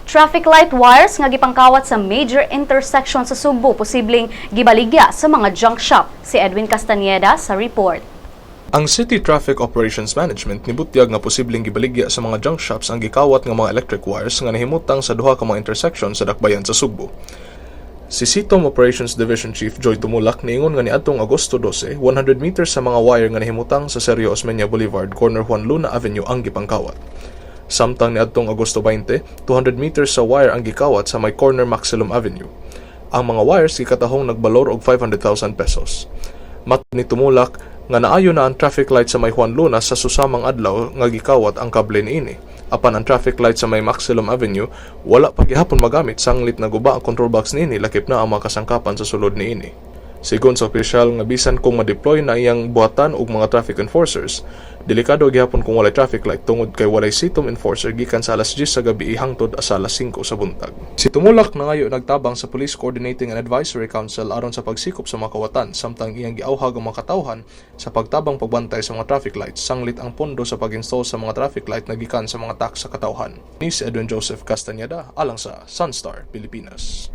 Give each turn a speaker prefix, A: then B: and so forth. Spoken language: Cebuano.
A: Traffic light wires nga gipangkawat sa major intersection sa Sugbo posibleng gibaligya sa mga junk shop. Si Edwin Castañeda sa report.
B: Ang City Traffic Operations Management nibutyag nga posibleng gibaligya sa mga junk shops ang gikawat nga mga electric wires nga nahimutang sa duha ka mga intersection sa dakbayan sa Sugbo. Si CITOM Operations Division Chief Joy Tumulak niingon nga niadtong Agosto 12, 100 meters sa mga wire nga nahimutang sa Sergio Osmeña Boulevard corner Juan Luna Avenue ang gipangkawat. Samtang niadtong Agosto 20, 200 meters sa wire ang gikawat sa may corner Maximum Avenue. Ang mga wires gikatahong nagbalor og 500,000 pesos. Matod ni Tumulak nga naayo na ang traffic light sa may Juan Luna sa susamang adlaw nga gikawat ang kable niini. Apan ang traffic light sa may Maximum Avenue wala pa gihapon magamit sanglit naguba ang control box niini, lakip na ang mga kasangkapan sa sulod niini. Sigon sa opisyal nga bisan kung ma-deploy na iyang buhatan og mga traffic enforcers, delikado gihapon kung walay traffic light tungod kay walay CITOM enforcer gikan sa alas 10 sa gabi hangtod sa alas 5 sa buntag. Si Tumulak nangayo nagtabang sa Police Coordinating and Advisory Council aron sa pagsikop sa mga kawatan, samtang iyang giawhag ang mga katawhan sa pagtabang pagbantay sa mga traffic lights sanglit ang pondo sa pag-install sa mga traffic light na gikan sa mga tax sa katawhan. Ni si Edwin Joseph Castañeda alang sa Sunstar Pilipinas.